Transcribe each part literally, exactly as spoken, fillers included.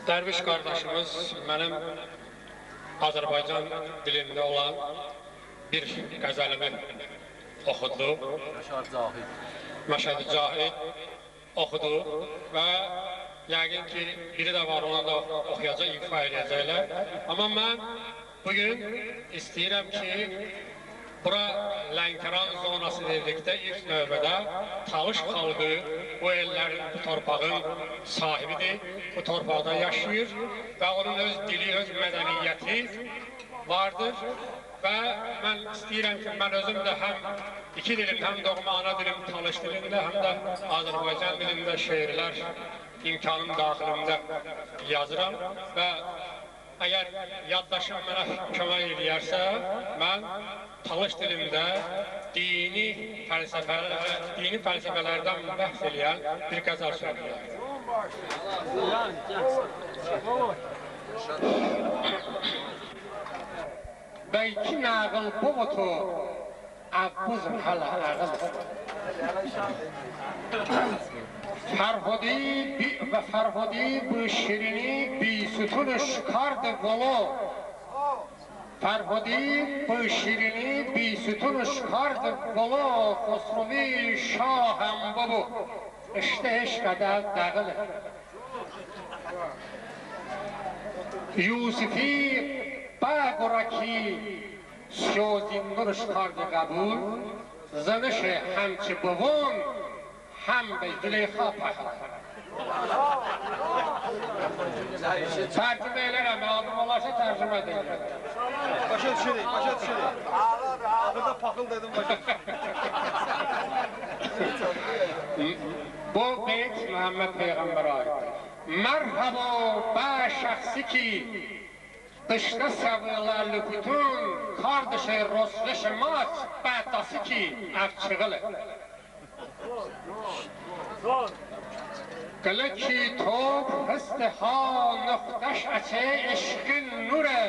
Dərviş qardaşımız mənim Azərbaycan dilində olan bir qəzəlimi oxudu. Məşəd Cahid. Məşəd Cahid oxudu və yəqin ki, biri də var, onu da oxuyacaq, ifa eləyəcəklər. Amma mən bu gün istəyirəm ki, bura Lənkəran zonası dedikdə ilk növbədə Talış xalqı bu ellərin, bu torpağın sahibidir, bu torpaqda yaşayır və onun öz dili, öz mədəniyyəti vardır. Və mən istəyirəm ki, mən özüm də həm iki dilim, həm doğma ana dilim Talış dilində, həm də Azərbaycan dilində şeirlər imkanım daxilində yazıram və əgər yaddaşım mənə kömək eləyərsə, mən Talış dilində dini fəlsəfələr, dini fəlsəfələrdən bəhs eləyən bir qəzəl söyləyərəm. Bəlkə nəğıl bıbu to, əv bızın hələ əğıl. Fərhodi bi-, və Fərhodi bı şirini bistuni şikardı volo. Fərhodi bı şirini bistuni şikardı volo, Xosrovi şahəm bıbu. Iştə eşqədə dəğılı. Yusifi bə qorə ki, Syozi nurış kardı qəbul, zınışe həmçı bıvon, həm bə Züleyxa pəxıl. Tərcümə eləyirəm, lazım olarsa tərcümə edəcəm. Başa düşürük, başa düşürük. Axırda paxıl dedim, başa düşürük. Bu beyt Məhəmməd Peyğəmbərə aiddir. Mərhəbo bə şəxsi ki, dıştə səvılə lüputun, kardışe rosveşe maç bə dasi ki, əv çığılı. Qılı ki tob hıste ha nıxtəş əçe eşqin nure.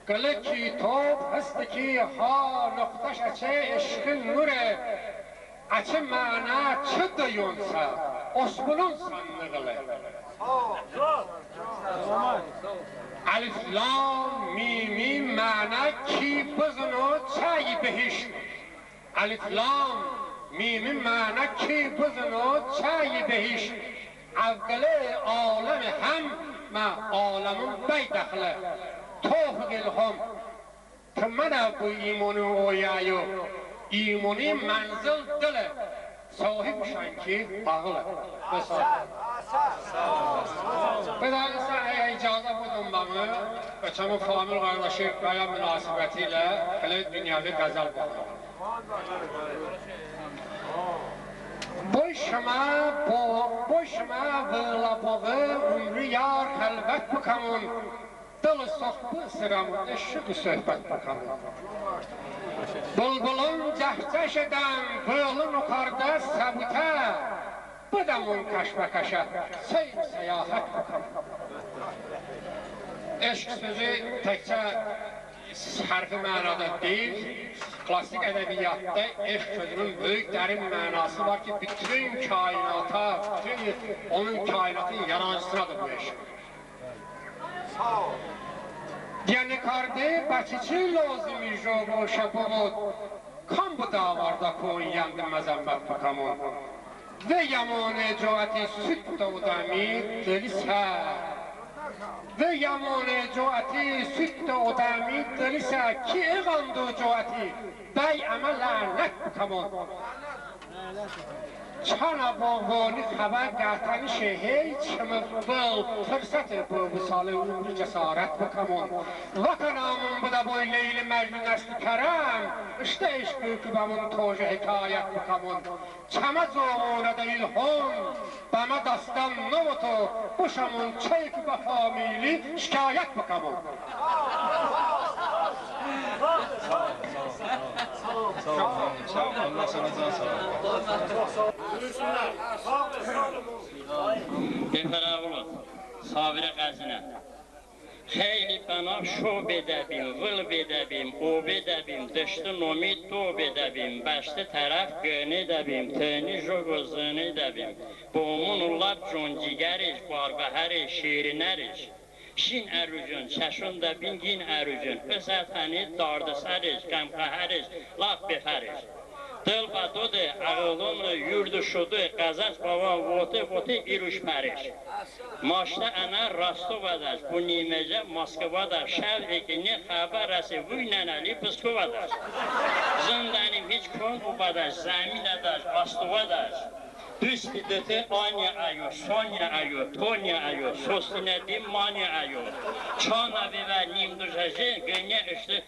Qılı ki tob hıste ki ha nıxtəş əçe eşqin nure. Əçı məna çı dıyonsə, osmunonsə nığılı. Əlif lam mimi məna ki bızıno çəyi behişt. Əlif lam mimi məna ki bızıno çəyi behişt. Əv qılı aləmi həmmə aləmon bəy dəxılı. Tofiq ilhom. Tı mənə bı imoni oyəyo, imoni mənzıl dılı, sohibışən ki ağılı. Vəssalam. Bə də ısə əgər icazə bıdın bəmı, bə çəmə famil qardaşi bə yə münasibətilə qıləy dünyəvi qəzəl bıxınım. Boy şımə, bo-, boy şımə vılə bovı umri yar xəlvət bıkəmon. Dılı soxbı sırəmon, eşıqi söhbət bıkəmon. Bılbılon cəhcəş edən vılı nokardə səbutə bıdəmon kəşməşə, seyr səyahət bıkəmon. Eşq sözü təkcə hərfi mənada deyil, klassik ədəbiyyatda eşq sözünün böyük dərin mənası var ki, bütün kainata, bütün onun kainatın yaradıcısına da bu eşq. Yəni karde bə çiçi lozımi jo boşə bıvot, kam bı dəvardə koyəndi məzəmmət bıkəmon. Ve yəmone co əti sütto odəmi dıli sə. Ve yəmone co əti sütto odəmi dıli sə ki eğando co əti bəy əmə lənət bıkəmon. Çanə boğboni xəbə qətənişe hey çımı bıl fırsəti bı vısali umri cəsarət bıkəmon. Vəkənəmon bıdə boy Leyli Məcnun əsti kərəm, ıştə eşqi ki bəmon tojə hekayət bıkəmon. Çəmə zomonədə ilhom bəmə dastən nıvoto, bışəmon çəyku bə famili şikayət bıkəmon. Sağ ol, sağ ol. Allah sana can sağlığı. Buyursunlar. Befərağ olun. Sabirə Qəzvinə. Xəyli bənav şo bedəbim, vıl bedəbim, o bedəbim, deştı nomi to bedəbim, bəştı tərəf qınedəbim, tıni jıqo zınedəbim. Bomun lap con-cigəriş, barbəhəriş, şirinəriş. Şin ərujın, çəşon dəbin gin ərujın, ısətəni dardısəriş, ğəmxəhəriş, lap befəriş. Dıl bə dodı, əğılonı yurdı şodı, Qəzəc bəvon vote-vote iruş pəriş. Maştə ənə Rostovədəş, bo niməcə Moskvadəş, şəv eqıni xəbə rəse vıy nənəli Pskovədəş. Zındənim hiç kon obədəş, zəminədəş, astovədəş. Dusti dıtı Anya əyo, Sonya əyo, Tonya əyo, sostinə di Manya əyo. Çanə bevə nimdujəji, qıniyə ıştı,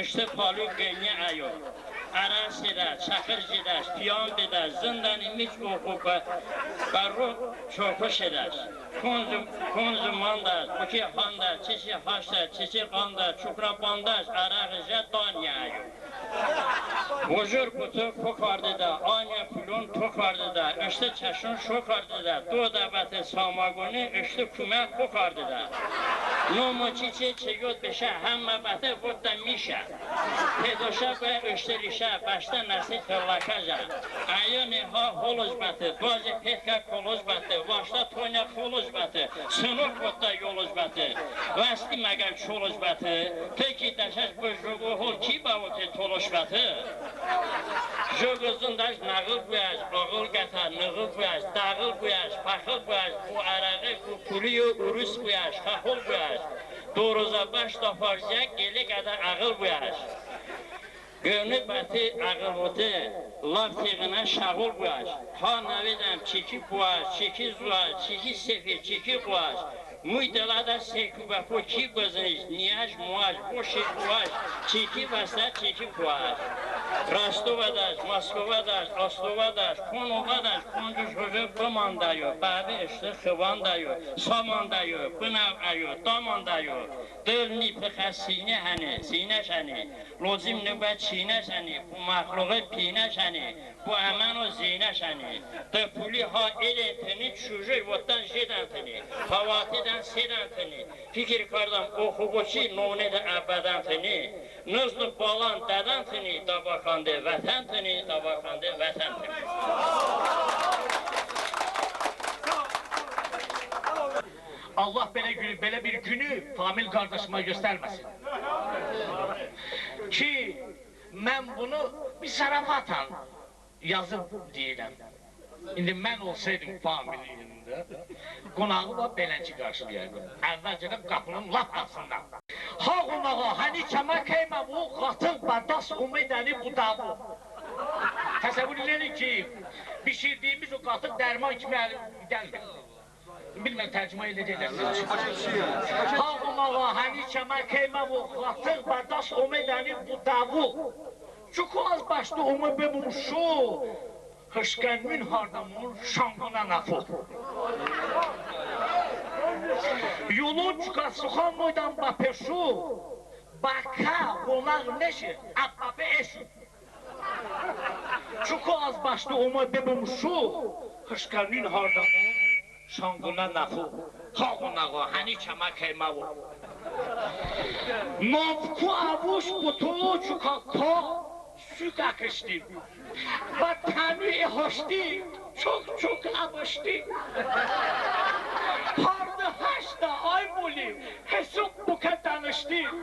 ıştı palu qıniyə əyo. Ərə sedə, çəxır jedəş, piyan bedəş, zındənim hiç oxo bə, bə ro çoko şedəş. Koncu, koncu mandəş, buki handəş, çiçi haştəş, çiçi qandəş, çukra bandəş, ərəğ jə Danya əyo. Bujur butu ko kardedə, Anya pulon to kardedə, ıştı çəşon şo kardedə, dodə bəte samagoni, ıştı kumə ko kardedə. Nomo çiçe çı yod beşə, həmmə bəte votdə mişə. Pedoşə bıə ıştı rişə, bəştə nəsi tırləkəjə. Əyo neha holoj bəte, doji petkə koloj bəte, vaştə tonya koloj bəte, sınok votdə yoloj bəte. Vəsti məgər çoloj bəte, tı ki dəşəş bı jıqo hol ki bəvote tolış bəte. Jıqo zındəş nəğıl buyəş, ağıl qətə nığıl buyəş, dəğıl buyəş, fəxıl buyəş, bu ərəği, bu puliyo urus buyəş, xəxol buyəş. Dorozə bəş dafarziyə, qelə qədə əğıl buyəş. Qıni bəti əğıl vote, laf teğınə şəğol buyəş. Ha nəvedəm çiki buyəş, çiki zuyəş, çiki sefi, çiki quyəş. Muy dılədə seyku bəpo ki bızıniş, niyəş muəş, boşiş buəş, çiki vəsə çiki kuəş. Rostovədəş, Moskovədəş, Ostovədəş, Konovədəş, koncu şojo bımandəyo, bəvi ıştı xıvandəyo, samandəyo, bınəv əyo, damandəyo. Dıl ni pıxə sinə həni, sinəş həni, lozim nıbə çinəş həni, bu məxluği pinəş həni, bu əməno zinəş həni. Dı puli ha edən tıni, çujıy votdən jedən tıni, fəvatedən sedən tıni. Fikir kardəm oxo boçi nonedə əbədən tıni. Nızdı balan dədən tıni, dəbəkande vətən tıni, dəbəkande vətən tıni. Allah belə günü, belə bir günü Famil qardaşıma göstərməsin. Ki, mən bunu bir zarafatən yazıb deyirəm. İndi mən olsaydım Familin yerində, qonağı var beləncə qarşılayardım. Əvvəlcədən qapının lap qapısından. Ha qonağa, həni çəmə kəymə bu, qatıq bə dast omedəni bu dəvo. Təsəvvür edin ki, bişirdiyimiz o qatıq dərman kimi əlimizdən. Bilmirəm, tərcümə eləyəcəksiniz. Ha qonağa, həni çəmə kəymə bu, qatıq bə dast omedəni bu dəvo. Çoko az bəştı ome bıbum şo, hışkə nun hardəmon şanqonə nəfo. Yolon çokə sıxan moydən bə peşo, bə kə qonağ neşe, əb bə be eşo. Çoko az bəştı ome bıbum şo, hışkə nun hardəmon şanqonə nəfo. Ha qonağa, həni çəmə kəymə bu. Navko əvoş bo to çokə ka suk əkıştım. Bə tənu e haşti çok-çok əbıştım. Pardı həştə ay moli, hesob bıkə dənıştım.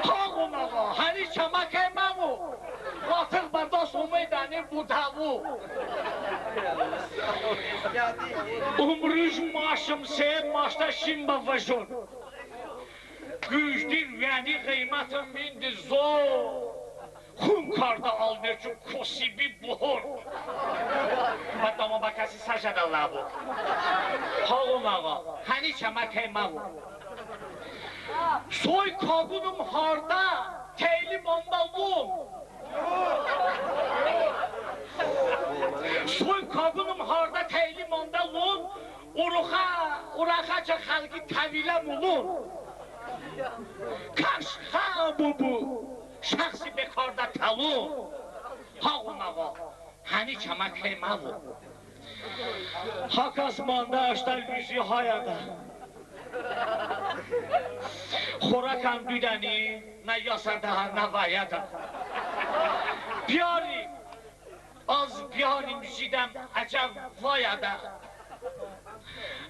Ha qonağa, həni çəmə kəymə bu, qatıq bə dast omedəni bu dəvo. Umruj maşım se, maştə şim bə vıjon. Qujdi ruyəni ğıymətım indi zor. Xun kardə alnıçu kosibi buhor. Bə dama bə kəsi səjədə ləbo. Ha qonağa, həni çəmə kəymə bu. Soy kaqunım hardə, təyli mandə lon. Soy kaqunım hardə, təyli mandə lon. Uruxə, urəxə çə xəlqi təvilə mulon. Kaş xə bıbu, şəxsi bekardə təlon. Ha qonağa, həni çəmə kəymə bu. Ha kəs mandə ıştə luzi hayədə. Xorəkən dudəni, nə yasədə, nə vəyədə. Biyəri, az biyənim, jidəm əcəb vəyədə.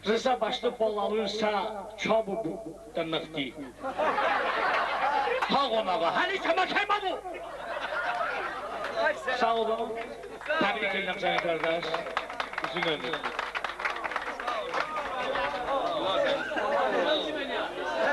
Rzə bəştı balalısə çabu bu dınıxti. Həğon ağa, həni kəməkəy məbu. Sağ olun. Təbrik edirəm səni, qardaş. Uzun ömür.